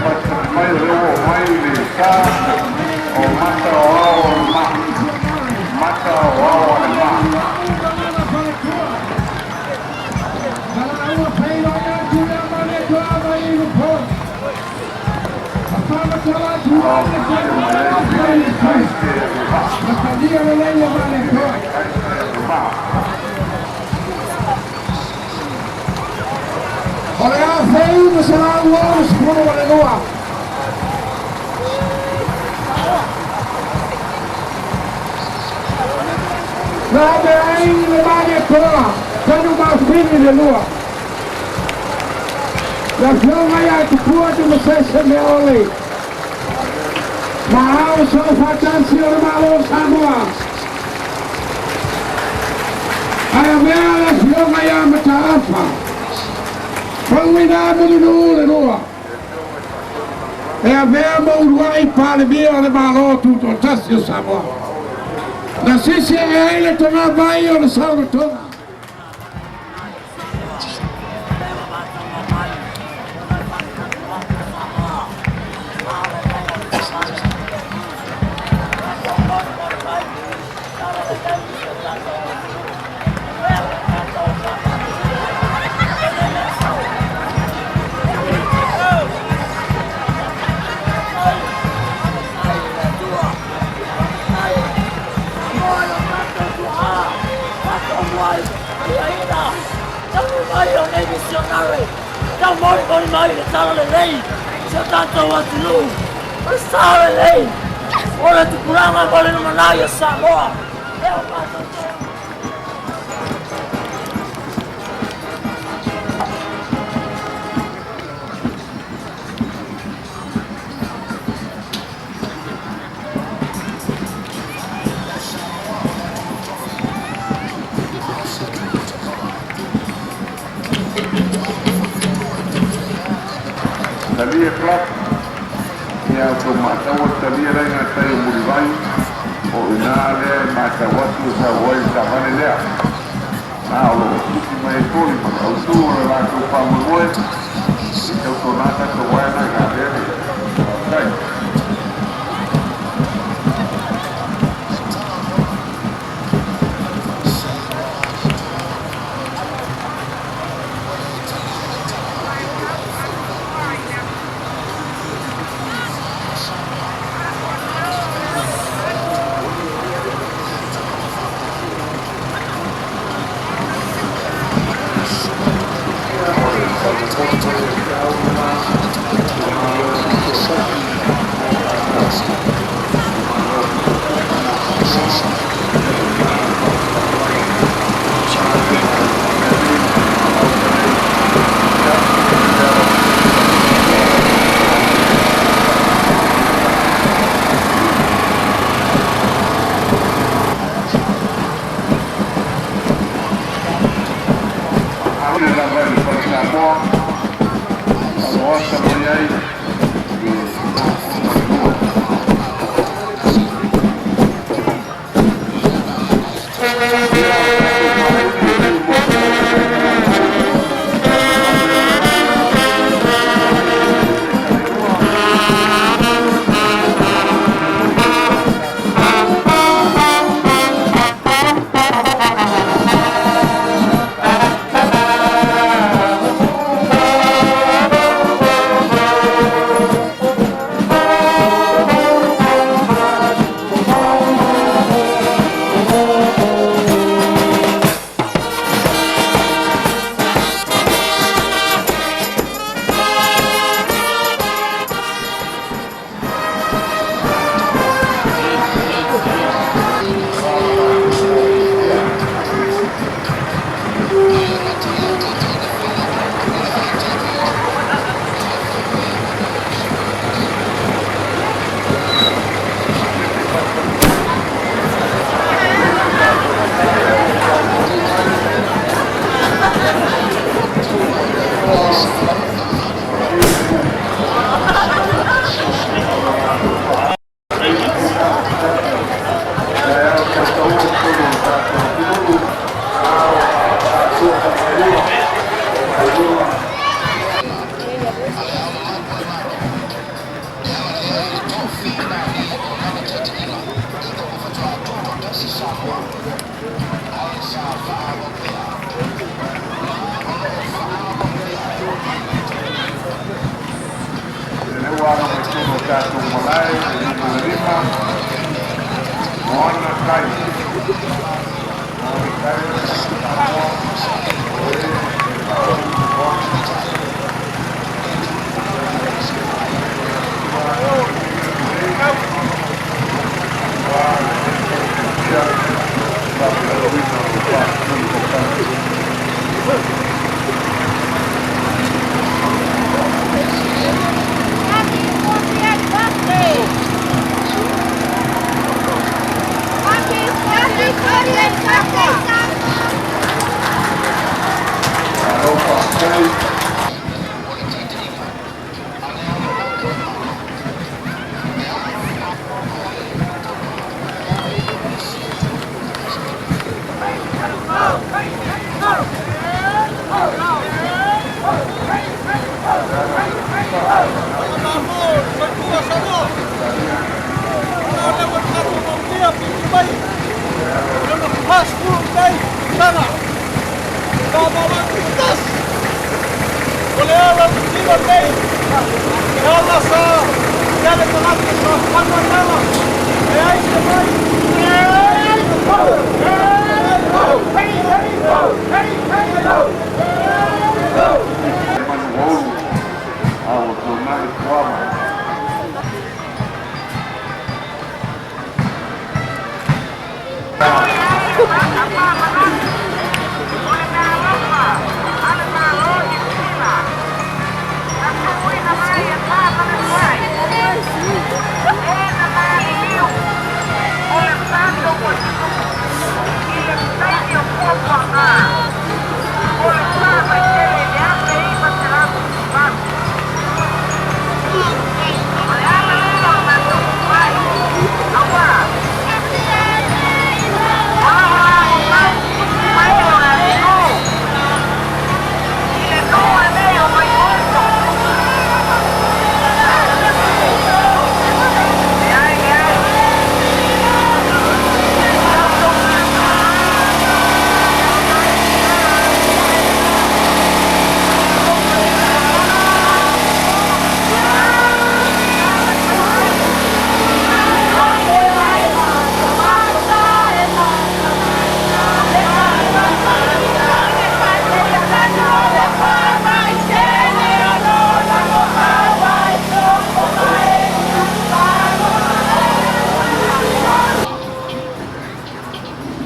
Fatufatu mai o lea ua oo mai le sa o mata o ao o le ma, mata o ao o le ma. Alo mai ai le Kaise o le vaa, le Kaise o le vaa. O le 1962. Na ave ai le Malietoa tanu mafini le lua. Le afioga ia Tupua Tumasese Meaole. Ma ao soofaatasi o le Malo o Samoa. Ae avea le afioga ia Mataafa. Faumuina Mulinuu le lua. E avea ma uluai Palemia o le Malo Tutoatasi o Samoa. Na sisi e ai le togavai o le saolotoga. Talie Club, ia tou maataua le talie la i gatai o Mulivai, o ina lea e matau atu e sau ai le taavale lea. Na o loo tuki mai ai foi ma le autū o le latou faamoemoe i tautuanā tatou uaea na i lavea nei. Faafetai. O le faamoemoe feau lena i le Malo Tutoatasi mo tatou. Le Malo Tutoatasi o Samoa, o ina le faamatalaga a lea na i lumamea nei o le Maota nei. Ia, faapea lau Afioga i le Alo lava i le Fale Samoa, aloasa mai ai le 22. Ia, o le tatou paleni e pei mo se faataitaiga atu, tatou faapea o le paleni e talelua taeao tautaua i totonu o le tatou atunuu a o atoa fatalua. tatou malae le numera 5, Moana Tai. Moana Tai Samoa, o e e Happy 40th birthday! Happy 40th birthday, Samoa! Manu Olu, a ua tuanai tuama.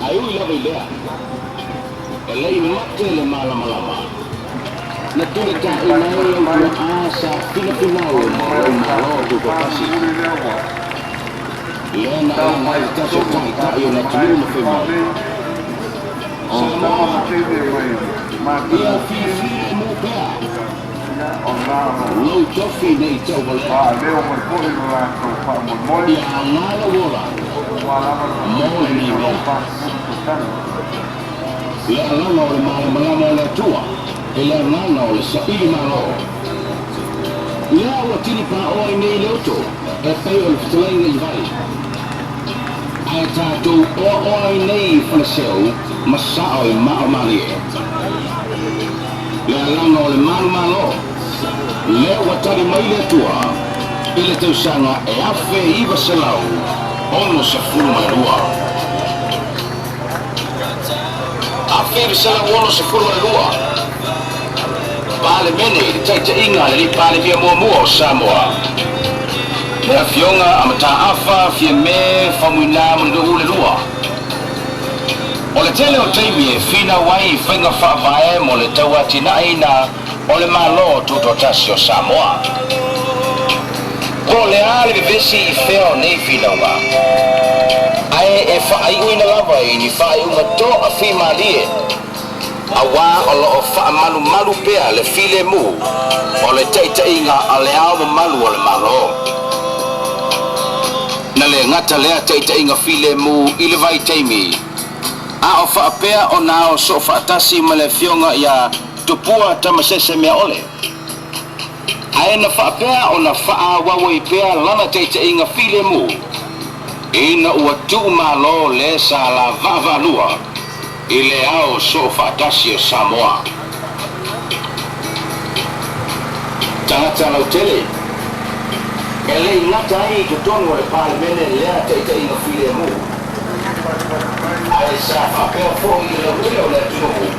Ae ui lava i lea, e lei mate le malamalama. Na tulataʻi mai au tuaʻā sa finafinau ma lou Malo Tutoatasi. Lea na alaga ai se tasi o taʻitaʻi o le atunuu na fai mai. Samoa, ia filemu pea lou tofi ne i tauvalea. Ia aoga lou ola mo lenei mea. Le agaga o le malamalama o le Atua e le agaga o le saili malo. Lea ua tilipaʻo ai nei le oto e pei o le fetalaiga i vai. Ae tatou oaoa ai nei i Faleseu ma sao i maa malie. Le agaga o le malu malo. Lea ua tali mai le Atua i le tausaga e 1962. 1962, Palemene i le taitaiga a le Alii Palemia muamua o Samoa, le Afioga a Mataafa Fiame Faumuina Mulinuu le Lua. O le tele o taimi e finau ai i faiga faavae mo le tauatinaeina o le Malo Tutoatasi o Samoa. Po o le a le vevesi i fea o nei finauga, ae e faaiuina lava i ni faaiuga toafimalie, auā o lo o faamalumalu pea le filemu o le taitaiga a Le Ao Mamalu o le Malo. Na le gata lea taitaiga filemu i le vaitaimi a o faapea ona ao soofaatasi ma le Afioga iā Tupua Tamasese Meaole, ae na faapea ona faaauau ai pea lana taitaiga filemu ina ua tuumalo le sa lavavaavaalua i le ao soofaatasi o Samoa. Tagata lautele, E le i gata ai i totonu o le Palemene lea taitaiga filemu, ae sa faapea foi i le lautele o le atunuu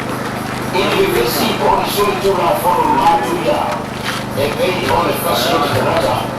i ni vevesi po o ni solitulafono matuia e pei o le fasi o le tagata.